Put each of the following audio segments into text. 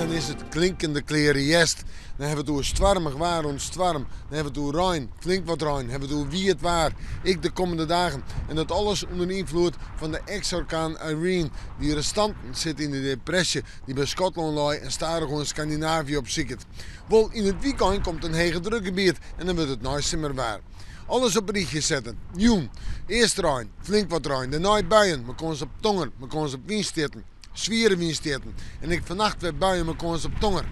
dan is it klinkende kleare hjerst. Dan hawwe we it oer stoarmich waar oant stoarm. Dan hawwe we it oer rein, flink wat rein. Hawwe we it oer wiet waar, ek de kommende dagen. En dat alles ûnder ynfloed fan de eks-orkaan Irene. Dy restanten sitte yn de depresje dy't by Skotlân lei en stadichoan Skandinavië opsiket. Wol yn it wykein komt in hegedrukgebiet en dan wurdt it neisimmerwaar. Alles op in rychje setten. Jûn, earst rein, flink wat rein, dêrnei buien, mei kâns op tonger, mei kâns op wynstjitten, swiere wynstjitten en ek fannacht wer buien mei kâns op tonger.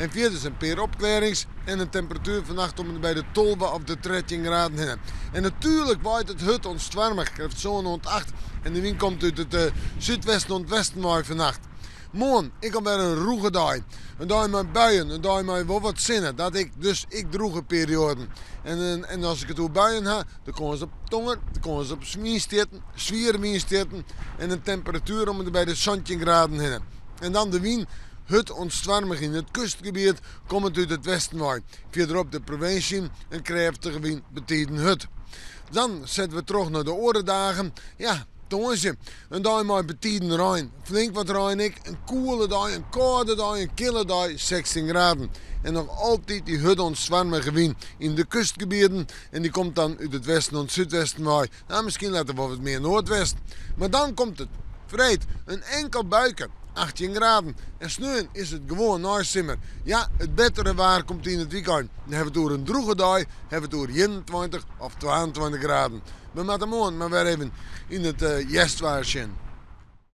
En fierders in pear opklearrings en in temperatuer fannacht om en by de 12 of de 13 graden hinne. En natuerlik waait it hurd oant stoarmich, krêft sân oant acht en de wyn komt út it súdwesten oant westen wei fannacht. Moarn ek alwer in rûge dei. In dei mei buien, in dei mei wol wat sinne, dat ek, dus ek drûge perioaden. En, en as ik it oer buien ha, de kâns op tonger, de kâns op wynstjitten, swiere wynstjitten en in temperatuer om en by de 17 graden hinne. En dan de wyn, hurd oant stoarmich yn it kustgebiet, kommend út it westen wei. Fierderop de provinsje in krêftige wyn, betiden hurd. Dan sette we troch nei de oare dagen. Ja, tongersdei. In dei mei betiden rein, flink wat rein ek, in koele dei, in kâlde dei, in kille dei, 16 graden. En noch altyd dy hurde oant stoarmige wyn yn de kustgebieten en dy komt dan út it westen oant súdwesten wei. Nou, miskien letter wol wat mear noardwest. Mar dan komt it freed, in inkel buike, 18 graden. En sneon is it gewoan neisimmer. Ja, it bettere waar komt yn it wykein. Dan hawwe we it oer in drûge dei, hawwe we it oer 21 of 22 graden. We moatte moarn mar wer even yn it hjerstwaar sjen.